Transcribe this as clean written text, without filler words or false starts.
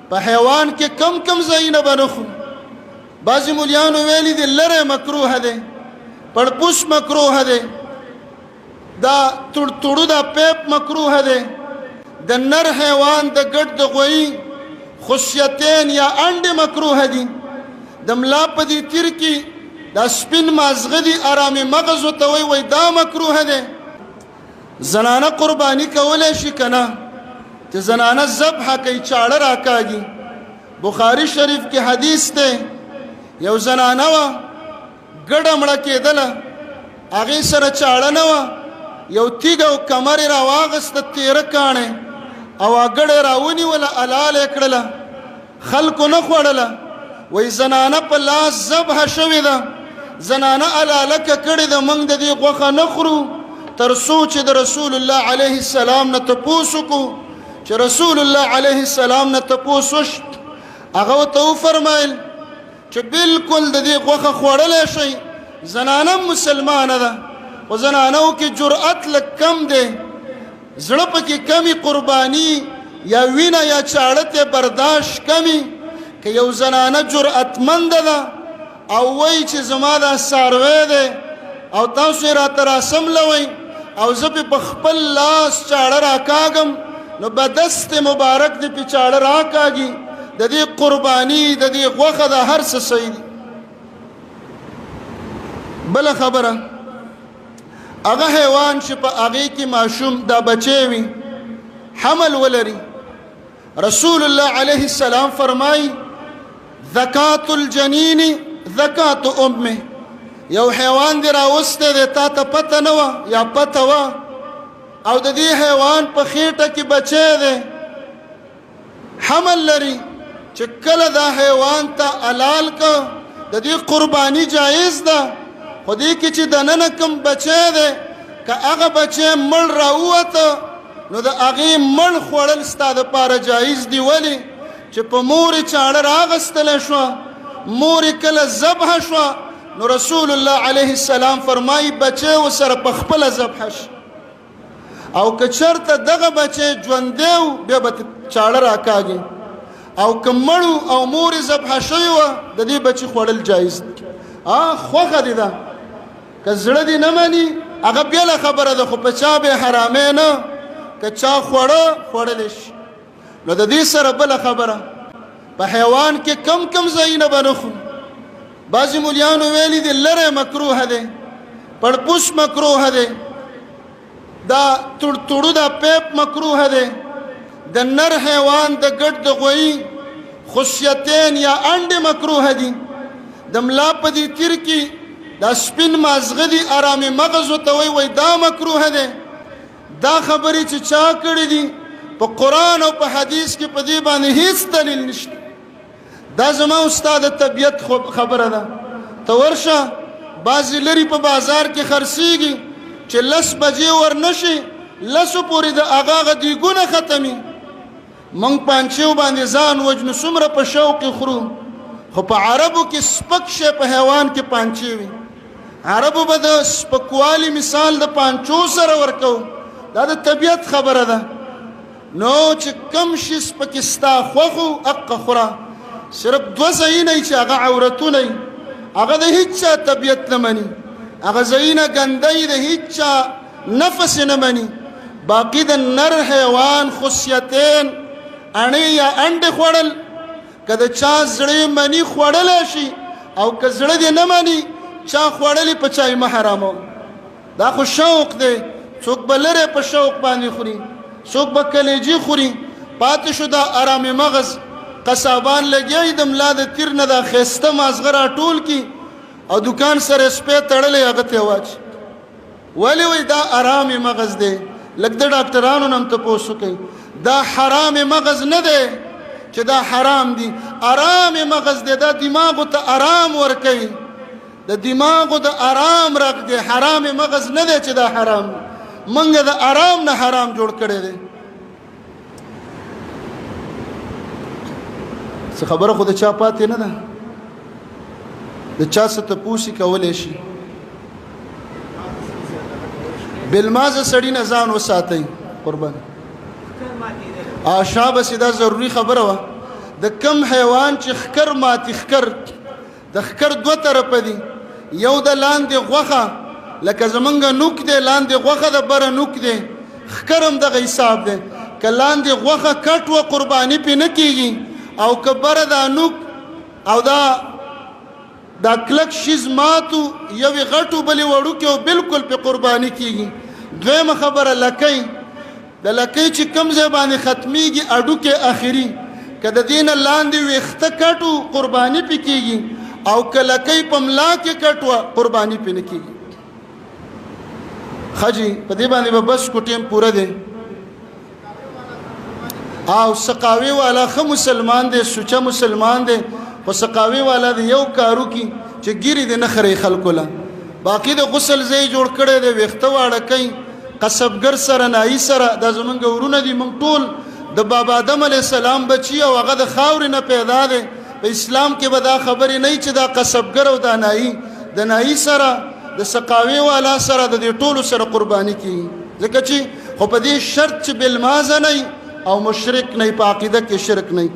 په حیوان کې کم کم ځایونه به نه خورو. بعضې مولیانو ویلي دي لری مکروه دی، پړپوس مکروه دی، دا تړتړو دا پیپ مکروه دی، د نر حیوان د ګډ د غویي خصیتین یا انډې مکروه دي، د ملا په دې تیر کې دا سپین مازغه دي ارامې مغز ورته وایي، وایي دا مکروه دی. زنانه قرباني کولی شي که نه؟ چې زنانه ذبح کوي، چاړه راکاږي. بخاري شریف کې حدیث دی، یو زنانه وه ګډه مړه کېدله، هغې سره چاړه نه وه، یو تیږه او کمر یې راواغسته، تیره کاڼی او ګډه یې راونیوله، حلاله یې کړله، خلکو نه خوړله. وایي زنانه په لاس ذبح شوې ده، زنانه حلاله کړې ده، موږ د دې غوښه نه خورو تر څو چې د رسول الله علیه السلام نه تپوس وکړو. چې رسول الله علیه السلام نه تپوس وشو، هغه ورته وفرمایل چې بالکل د دې غوښه خوړلی شئ، زنانه مسلمانه ده، خو زنانو کې جرأت لږ کم دی، زړه پکې کمی، قرباني یا وینه یا چاړه ته برداشت کمی. که یو زنانه جرأتمنده ده او وایي چې زما دا څاروی دی او تاسو یې راته راسملوئ او زه پې په خپل لاس چاړه راکاږم، نو به دست مبارک دې پې چاړه راکاږي، د دې قرباني د دې غوښه د هر څه صحیح دي. بله خبره، هغه حیوان چې په هغې کې ماشوم دا بچی وي، حمل ولري، رسول الله علیه السلام فرمای ذکات الجنین ذکات امه. یو حیوان دی راوستی دی، تا ته پته نه وه یا پته وه، او د دې حیوان په خېټه کې بچی دی، حمل لري، چې کله دا حیوان ته حلال که د دې قرباني جایز ده، خو دې کې چې دننه کوم بچی دی، که هغه بچی مړ راووته نو د هغې مړ خوړل ستا دپاره جایز دي. ولې چې په مور یې چاړه راغستلی شوه، مور یې کله ذبح شوه، نو رسول الله علیه السلام فرمایي بچی ورسره په خپله ذبح شي، او که چرته دغه بچی ژوندی و بیا به چاړه راکاږي، او که مړ او مور یې ذبح شوې وه د دې بچي خوړل جایز دي. خوښه دې ده، که زړه دې نه مني هغه بېله خبره ده، خو په چا به حرامې نه، که چا خوړه خوړلی شي. نو د دې سره بله خبره، په حیوان کې کم کم ځایونه به نه خورو. بعضې مولیانو ویلي دي لری مکروه دی، پړپوس مکروه دی، دا تړتړو دا پیپ مکروه دی، د نر حیوان د ګډ د غویي خصیتین یا انډې مکروه دي، د ملا په دې تیر کې دا سپین مازغه دي ارامې مغز ورته وایي، وایي دا مکروه دی. دا خبرې چې چا کړې دي په قرآن او په حدیث کې په دې باندې هیڅ دلیل نشته. دا زما او ستا د طبیعت خبره ده. ته ورشه بعضې لري په بازار کې خرڅېږي چې 10 بجې ورنشي، 10 پورې د هغه هغه دیګونه ختمي. موږ پانچیو باندې ځان وژنو، څومره په شوق یې خورو، خو په عربو کې سپک شی په حیوان کې پانچې وي. عربو به د سپکوالي مثال د پانچو سره ورکو، دا د طبیعت خبره ده. نو چې کم شي پکې ستا خوښو اقه خوره، صرف دوه ځایونه چې هغه عورتونه، هغه د هیچا طبیعت نه مني، هغه ځایونه ګنده د هیچا نفس نه مني. باقي د نر حیوان خصیتین اڼې یا انډې خوړل که د چا زړه مني خوړلی شي، او که زړه دې نه مني چا خوړلې په چا یې مه حراموه. دا خو شوق دی، څوک به لرې په شوق باندې خوري، څوک به کلیجي خوري. پاتې شو دا ارام مغز، قصابان لګیا دي د ملا د تیر نه دا ښایسته مازغه راټول کړي او دکان سره سپی تړلی هغه ته واچي. ولې؟ وایي دا ارام مغز دی. لږ د ډاکټرانو نه هم تپوس وکړئ، دا حرام مغز نه دی چې دا حرام دی، ارام مغز دی، دا دماغو ته ارام ورکوي، د دماغو د ارام رغ دی، حرام مغز نه دی چې دا حرام دی. مونږ د ارام نه حرام جوړ کړی دی. څه خبره خو د چا پاتې نه ده، د چا څه تپوسي کولی شي. بلمازه سړي نه ځان وساتئ قربان. شابه سي، دا ضروري خبره وه. د کم حیوان چې خکر ماتي، خکر د خکر دوه طرفه دي، یو د لاندې غوښه لکه زمونږ نوک دی، لاندې غوښه د بره نوک دی، خکر هم دغه حساب دی. که لاندې غوښه کټ و قرباني پې نه کېږي، او که بره دا نوک او دا دا کلک شیز ماتو، یوې غټو بلې وړوکې او بالکل پې قرباني کېږي. دویمه خبره لکۍ، د لکۍ چې کوم ځای باندې ختمیږي اډوکې اخري، که د دې نه لاندې ویښته کټو قرباني پې کېږي، او که لکۍ په ملا کې کټ وه قرباني پې نه کېږي. ښه جي، په دې باندې به بس کو، ټیم پوره دی. او سقاوي والا ښه مسلمان دی، سوچه مسلمان دی، خو سقاوي والا دی یو کارو کی چې ګیری دی نه خري خلکو له. باقي د غسل ځای جوړ کړی دی، ویښته واړه کوي قصبګر سره، نايي سره. دا زمونږ ورونه دي، مونږ ټول د بابا آدم علیه السلام بچي او هغه د خاورې نه پیدا دی. په اسلام کې به دا خبرې نه چې دا قصبګر او دا نايي، د نايي سره، د سقاوي والا سره، د دې ټولو سره قرباني کیږي، ځکه چې خو په دې شرط چې بالمازه نه او مشرک نه، په عقیده کې شرک نه.